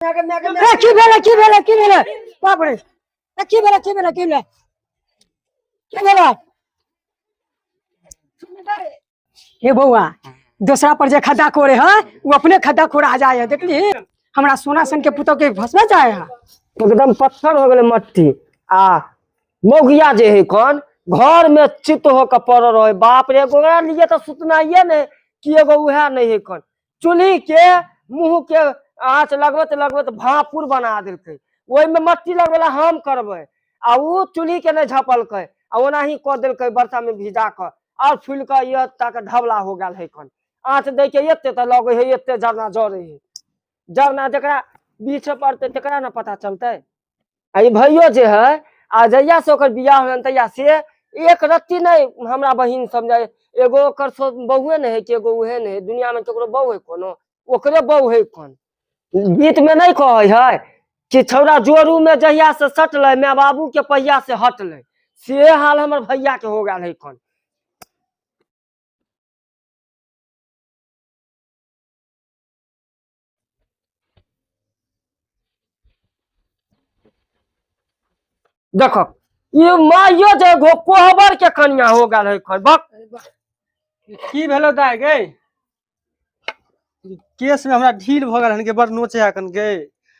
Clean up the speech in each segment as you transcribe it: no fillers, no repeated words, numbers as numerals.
ए की भेलै की भेलै की भेलै बाप रे, ए की भेलै की भेलै की भेलै की भेलै? हे बौआ, दूसरा पर जे खद्दा कोड़े है वो अपने खद्दा कोड़ा जाए है। देखली हमरा सोना सन के पुतोह के भसबे जाए है। एकदम पत्थर हो गेलै मट्टी। आ मौगिया जे है कौन घर में चित्त होकर पड़ल रहे। बाप रे, गोरा लिए तो सुतनाइए नहीं कि एगो उहे नहीं है कौन। चूल्ही के मुँह के आँच लगबैत लगबैत भापुर बना देलकै। ओहिमे मट्टी लगबेला हम करबै आ उ चूल्ही के नहीं झपलकै आ ओनाही कऽ देलकै वर्षा में भिजा कऽ और फूल कऽ ये तक ढबला हो गेल है कौन। आँच दै के एते तऽ लगै है एते जरना जरै है। जरना जकरा बीछ पड़तै तकरा ने पता चलतै। आ ई भैयो जे है आ जहिया से ओकर बियाह होलन तहिया से एक रत्ती नहीं हमरा बहिन समझे। एगो ओकर बहुए नहीं है कि एगो उहे नहीं है। दुनिया में केकरो बहु है कोनो, ओकरे बहु है कोन। गीत में नहीं कहै है कि छौड़ा जोरू में जहिया से सटलै my बाबू के पहिया से हटलै, से हाल हमर भैया के हो गेल है कोन। देखो ये माइयो जे एगो कोहबर के कनिया हो गेल है कोन। बक की भेलो दाइ गे? केस में हमरा ढील भ गेल हन के बड़ नोचे है कन गे।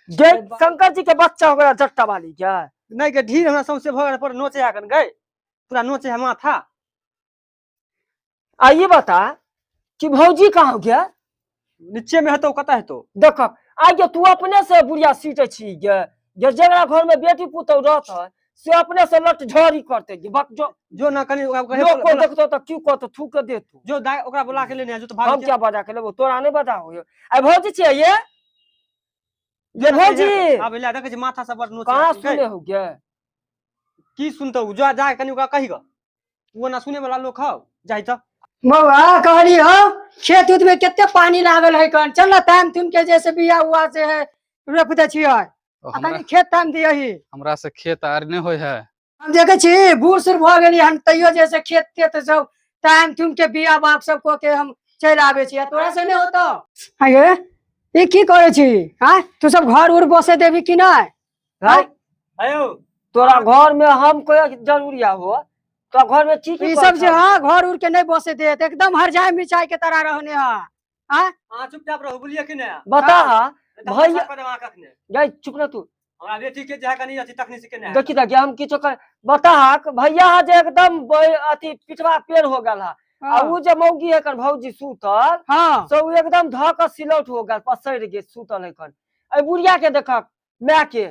गे शंकर जी के बच्चा हो गेल जट्टा वाली के। नहीं गे ढील हमरा सौंसे भ गेल पर नोचे है कन गे, पूरा नोचे है माथा। आ ये बता कि भौजी कहाँ हो गया? नीचे में हतो कत हतो? देख आगे तू अपने से बुढ़िया सीटे छी गे, जे जकरा घर में बेटी पुतोह रहत से अपने से लट झड़ी करते गे। बक जो जो ना कनी ओकरा कहे लोग को देखतो त की कहतो, थू के देतो। जो दाई ओकरा बुला के लेने आ, जो तो भाग हम क्या बजा के लेबो, तोरा नहीं बजा हो। आ भौजी छियै ये? ये भौजी आब ले देखै छी माथा सब बड़ नोचे। कहाँ सुने हो गे? की सुनतौ, जो जा कनी ओकरा कही ग, ओ ना सुने वाला लोग हौ। जाई त बौआ कहली हो खेत उत में कितने पानी लागल है कन, चल ना टाइम तुम के जैसे बिया हुआ से है रोप दे छियै। अखन खेत टाइम दियही। हमरा से खेत आर नहीं होय है। हम देखे छी बूढ़ सूढ़ भ गेली हम, तैयो जैसे खेत तेत सब टाइम तुम के बिया बाप सब क के हम चलि आबै छी। तोरा से नहीं होतो। हाँ ये की करे छी? हाँ तू सब घर उर बसे देबी कि नहीं? हाँ तोरा घर में हम कोई जरूरी हो तो घर में की ई सब जे हाँ घर उर के नहीं बसे देत, एकदम हर जाय मिचाई के तरह रहने हा। हां चुपचाप रहो बोलिए कि नहीं बता भैया गई चुप रह तू। हमरा बेटी के जे कनी अथी तखनी से के नहीं देखी त हम किछो कर बता भैया जे एकदम अथी पिटवा पेड़ हो गेल हा। आ उ जे मौगी है कर भौजी सुतल हां से उ एकदम ध के सिलौट हो गेल पसरि गेल सुतल है कन। ए बुढ़िया के देखक my के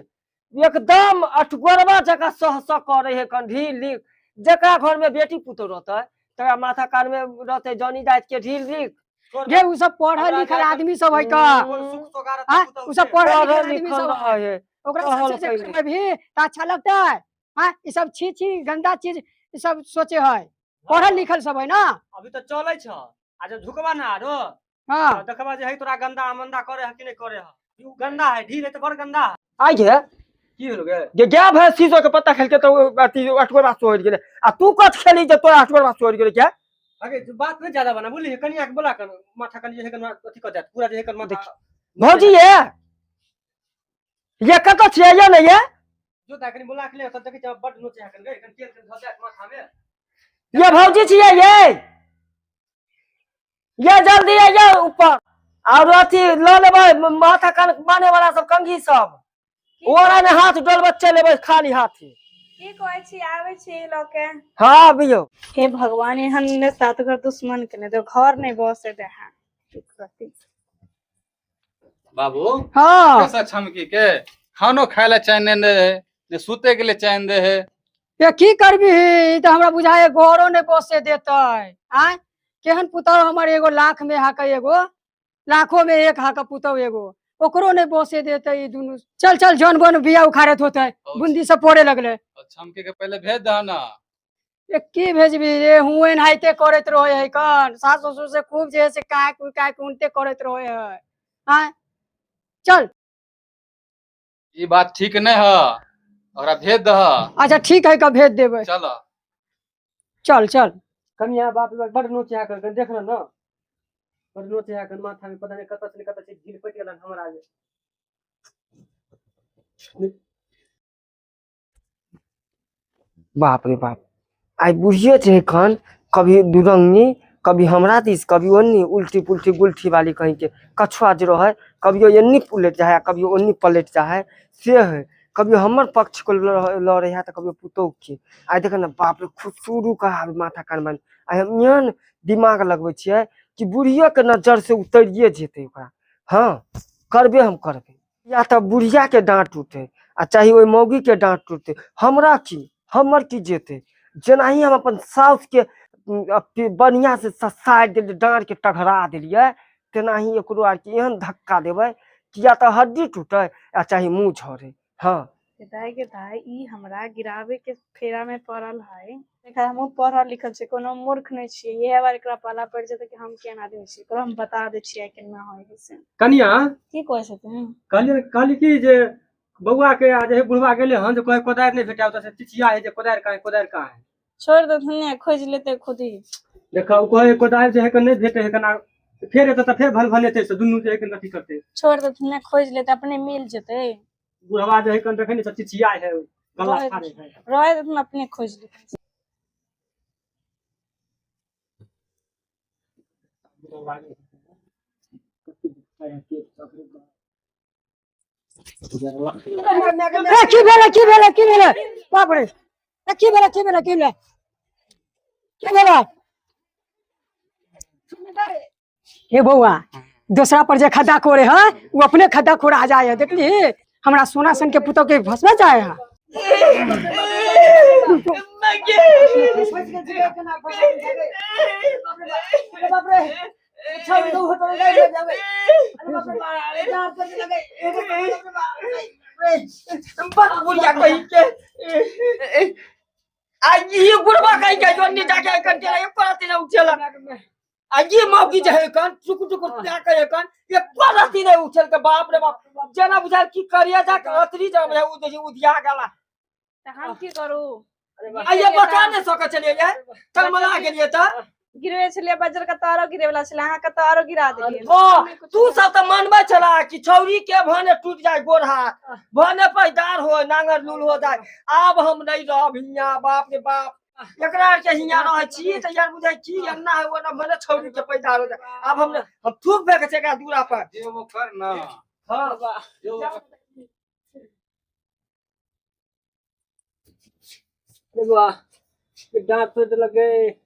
एकदम अठगोरवा जका सह सह करे है कन ढील लीक। जकरा घर में बेटी पुतोह रहतै तकरा माथा कान में रहतै जनी जात के ढील लीक। गे उ सब पढ़ल लिखल आदमी सब है का, उ सब पढ़ल लिखल आदमी सब है, ओकरा सबसे जे करबै भी त अच्छा लगता है। हां ई सब छी छी गंदा चीज ई सब सोचे है, पढ़ल लिखल सब है ना। अभी तो चलै छ आ जब झुकबा ना आरो हां देखबा जे है तोरा गंदा मंदा करे है कि नहीं करे है। उ गंदा है ढील है त बड़ गंदा है। आई गे की होलो गे? गे गया भाई सीसो के पत्ता खेल के तो अथी अठगोरवा सोहरि गेलै आ तू कत खेली जे तोरा अठगोरवा सोहरि गेलै क्या? अगे बात नहीं ज्यादा बना बोली कनिया के बोला कर माथा कनी जे है कन अथी क देत पूरा जे है कन माथा। भौजी ये कत छियै ये ने ये जो ता कनी बोला के ले त देखै छ बड नोचे है कन गे कन तेल के ध देत माथा में। ये भौजी छियै ये जल्दी आइए ऊपर और अथी ल लेबै माथा कान माने वाला सब कंघी सब ओरा ने हाथ डोलबे चलेबै खाली हाथ। की कहै छी आबै छी ल के? हां आबियो। हे भगवान एहन ने सात घर दुश्मन के ने तो घर नहीं बसे दे है। बाबू हां कैसा छमकी के खानो खाय ला चैन ने दे है ने सुते के लिए चैन दे है। ये की करबी ई त हमरा बुझाए घरो ने बसे देतै। आय केहन पुतौ हमर एगो लाख में हाक एगो लाखों में एक हाक पुतौ एगो ओकरो नहीं बसे देते ई दुनू। चल चल जौन बन बिया उखाड़त होते बूंदी सब पड़े लगले। छमकी के पहले भेज दह ना। ये की भेजबी रे हुए नहाइते करैत रहे है कन सास ससुर से खूब जे से काय काय उनते करैत रहे है। हां चल ई बात ठीक नहीं है ओकरा भेज दह। अच्छा ठीक है का भेज देबै। चल चल चल कनिया बाप बड़ नोचे कर देख ना बड़ नोचे है माथा में पता नहीं कत से कत से ढील पटि गेलन हमरा जे। बाप रे बाप, आइ बुढ़ियो छै एखन कभी दुरंगी, कभी हमरा दिस, कभी ओन्नी, उल्टी पुल्टी गुलठी वाली कहीं के कछुआ जे रहे, कभियो एन्नी उलटि जाइ है, कभियो ओन्नी पलटि जाइ है, से है। कभियो हमर पक्ष के लड़े है तऽ कभियो पुतोहु के। आइ देख ने बाप रे, खुसुरू के आब माथा कान बन। आइ हम एहन दिमाग लगबै छियै कि बुढ़ियो के नजर से उतरिये जेतै ओकरा। हँ, करबे हम करबे। या तऽ बुढ़िया के डाँट टूटे आ चाहे ओहि मौगी के डाँट टूटे, हमरा की, हमर की जेतै। जेनाही हम अपन साउस के बढ़िया से ससारि देलियै, डाँट के टघरा देलियै, तेनाही एकरो आरके एहन धक्का देबै कि या तऽ हड्डी टूटे आ चाहे मुँह झरे। हँ दाई के दाई, ई हमरा गिरावे के फेरा में पड़ल है। देखा, हमहूँ पढ़ल लिखल छियै, कोनो मूर्ख नहि छियै। इएह बार एकरा पाला पड़ि जेतै कि हम केहन आदमी छियै। एकरो हम बता दै छियै केना होइ है से। कनिया, की कहै छथिन? कहलियै, कहली कि जे बौआ के आ जे बुढ़वा गेलै हन जे कहे कोदारि नहि भेटा, ओतऽ से चिचिया है जे कोदारि कहाँ है, कोदारि कहाँ है। छोड़ि देथिन ने, खोजि लेतै खुद ही। देखा, ओ कहे कोदारि जे है के नहि भेटे है, केना फेर एतै तऽ फेर भल भलेतै, से दुनू जे है के अथी करतै। छोड़ि देथिन ने, खोजि लेतै, अपने मिल जेतै। बुढ़वा जे है कन देखै ने सब चिचिया है, गला रहै फाड़े है। रहै देथिन, अपने खोजि लेतै। ए, की भेलै, की भेलै, की भेलै? बाप रे, ए, की भेलै, की भेलै, की भेलै, की भेलै? हे बौआ, दोसरा पर जे खद्दा कोरे है वो अपने खद्दा खोरा जाए है। देखली हमरा सोना सन के पुतोह के भसमे जाए है। बुढ़िया कहीं के आ ई बुढ़वा कहीं के जोनी जाके कन के एको राति न उठेला। आ ई मौगी जे है कन टुक टुक प्या के कन एको राति नहीं उठेल के। बाप रे बाप, जेना बुझायल की करिया जा के अतरी जब है उ जे उधिया गेला। तऽ हम की करू? आ ये बता नहीं सकै छलियै ये, तलमला गेलियै तऽ गिरवे छलियै बजर के, तऽ आरो गिरे वाला छलै अहाँके, तऽ आरो गिरा देलियै। ओ तू सब तऽ मानबै छला कि छौरी के भने टूट जाय गोर हाथ, भने पैदार हो नांगर लूल हो जाय, आब हम नहीं रहब हियाँ। बाप रे बाप, एकरा आर के हियाँ रहै छी तऽ यार बुझाय की एना है ओना, भने छौरी के पैदार हो जाय। आब हम हम थूक फेंकै छै एकरा दूरा पर। जे वो कर ना। हाँ। जे वो कर। बौआ डाँट तोड़ि देलक गे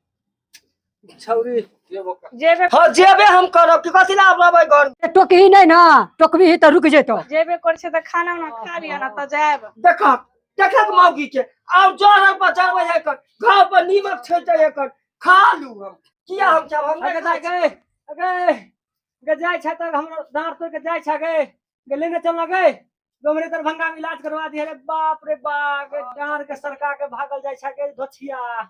छौरी। जे वो कर। जेबे। हाँ, जेबे हम करब कि कथी ला आब रहबै घर में। टोकही नहीं ना, टोकबी तऽ रुक जेतौ। जेबे करै छै तऽ खाना उना खा लिअ ना तऽ जायब। देखक देखक मौगी के आब जरल पर जरबै है कर, घर पर नीमक छेटे है कर, खा लू हम किया हम खायब, हम अगे नहि दाइ खाइ छी। गे, अगे गे जाइ छै तऽ हमरा डाँट तोड़ि के जाइ छै गे, गे लेने चल ना गे, हमरे दरभंगा में इलाज करवा दिए रे। बाप रे बाप, डाँट के सरका के भागल जाइ छै गे धोछिया।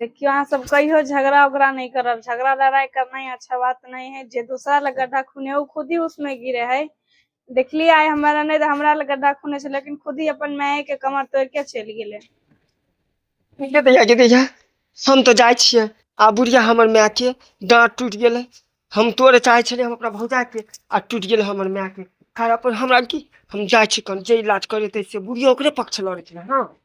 देखियो, अहाँ सब कहियो झगड़ा उगड़ा नहीं करब। झगड़ा लड़ाई करना ही अच्छा बात नहीं है। जे दूसरा लग गड्ढा खूने वो खुद ही उसमें गिरे है। देखलिए आइ हमरा नहीं तऽ हमरा लग गड्ढा खूने छै, लेकिन खुद ही अपन माय के कमर तोड़ के चलि गेलै। गे दैया, गे दैया, हम तऽ जाइ छियै। आ बुढ़िया हमर माय के डाँट टूटि गेलै। हम तोड़े चाहै छलियै हम अपना भौजा के, आ टूटि गेलै हमर माय के। खैर अपन हमरा की, हम जाइ छी कन जे इलाज करेतै से। बुढ़िया ओकरे पक्ष लड़ै छलै। हँ।